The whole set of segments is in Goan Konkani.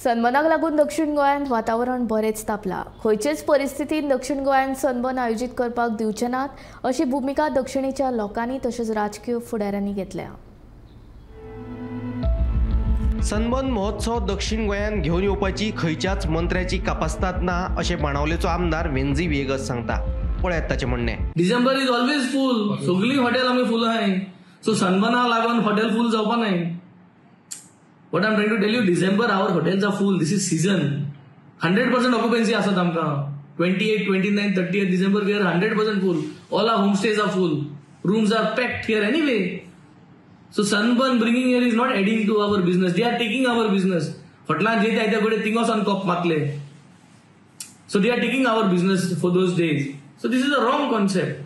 सनबर्नाक लागून दक्षिण गोंयांत वातावरण बरेंच तापलां. खंयचेच परिस्थितींत दक्षिण गोंयांत सनबर्न आयोजीत करपाक दिवचे नात अशी भुमिका दक्षिणेच्या लोकांनी तशेंच राजकीय फुडाऱ्यांनी घेतल्या. सनबर्न महोत्सव दक्षिण गोंयांत घेवन येवपाची खंयच्याच मंत्र्याची कापास्ताद ना अशें बाणावलेचो आमदार वेंझी व्हिएगस सांगता. पळयात ताचें म्हणणें. डिसेंबर is always फूल, सगळीं हॉटेल आमी फूल आहाय, सो सनबर्ना लागून हॉटेल फूल जावपा नाय. What I'm trying to tell you, December our hotels are full. This is season. 100% occupancy आसत आमकां. 28, 29, 30 December we are 100% full. All our homestays are full. Rooms are packed here anyway. So sunburn bringing here is not adding to our business. They are taking our business. हॉटेलान जे ते कडेन थिंगा वचून कॉप मारले. So they are taking our business for those days. So this is a wrong concept.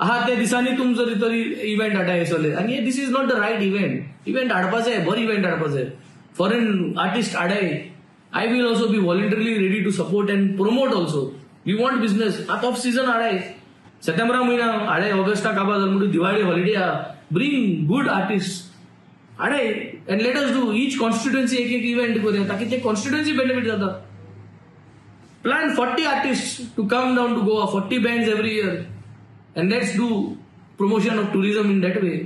आहा त्या दिसांनी तुमचो तरी इव्हेंट हाडटा सगळे आनी this is not the right event. Event हाडपा जाय, बरो इव्हेंट हाडपा जाय, फॉरेन आर्टिस्ट हाडाय. I will also be voluntarily ready to support and promote also. We want business. आतां ऑफ सिजन हाडाय, सप्टेंबरा म्हयना हाडाय, ऑगस्टाक काबार जाल म्हणून दिवाळी हॉलिडे आहा, ब्रिंग गुड आर्टिस्ट हाडाय and let us do each constituency एक एक इव्हेंट करूया ताकी ते कॉन्स्टिट्युएन्सी बेनिफीट जाता. Plan 40 artist to come down to Goa, 40 bands every year. And let's do promotion of tourism in that way.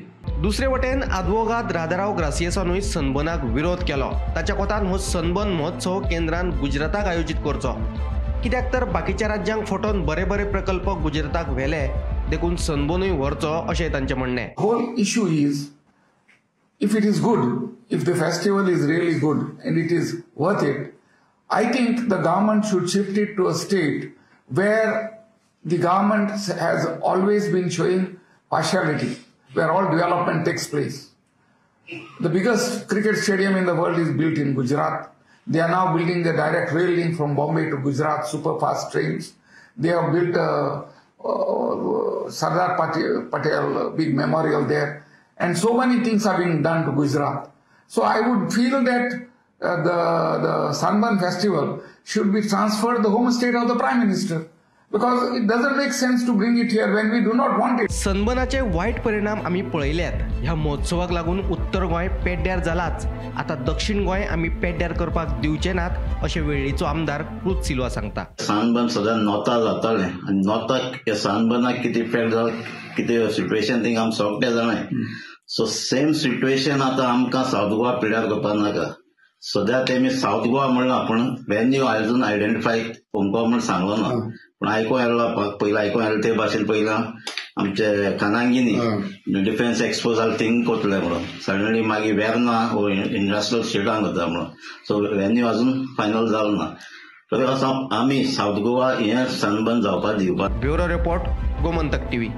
दुसरे वटेन आदवोगाद राधाराव ग्रासियसानूय सनबर्नाक विरोध केलो. ताच्या कोतान हो सनबर्न महोत्सव केंद्रान गुजराताक आयोजीत करचो, कित्याक तर बाकीच्या राज्यांक फटोवन बरे बरे प्रकल्प गुजराताक व्हेले देखून सनबर्नूय व्हरचो अशें तांचें म्हणणें. Whole issue is if it is good, if the festival is really good and it is worth it, I think the government should shift it to a state where the government has always been showing partiality, where all development takes place. The biggest cricket stadium in the world is built in Gujarat. They are now building the direct rail link from Bombay to Gujarat, super fast trains. They have built a Sardar Patel big memorial there. And so many things are being done to Gujarat. So I would feel that the Sunburn Festival should be transferred to the home state of the Prime Minister. Because it doesn't make sense to bring it here when we do not want it. सनबर्नाचे वायट परिणाम आमी पळयल्यात. ह्या महोत्सवाक लागून उत्तर गोंय पेड्ड्यार जालाच, आतां दक्षिण गोंय आमी पेड्ड्यार करपाक दिवचे नात अशें वेळ्ळीचो आमदार क्रूज सिल्वा सांगता. सनबर्न सदां नोता जातालें आनी नोताक सनबर्नाक कितें इफेक्ट जालो, कितें सिट्युएशन थिंग आमी सगळे जाणाय. सो सेम सिट्युएशन आतां आमकां सावथ गोवा पिड्यार करपाक नाका. सद्या तेमी सावथ गोवा म्हणलां पूण वेन्यू अजून आयडेंटिफाय अमको म्हूण सांगलो ना, पूण आयको आयलो पयलीं आयको आयलो ते भाशेन पयलीं आमचे कानांगिनी डिफेन्स एक्सपो जालें थिंग कोतले म्हणून, सडनली मागीर वेर्ना वो इंडस्ट्रियल स्टेटान वता म्हणून. सो वेन्यू अजून फायनल जालो ना. तरी आमी सावथ गोवा हें सनबर्न जावपाक दिवपाक. Bureau report, Gomantak TV.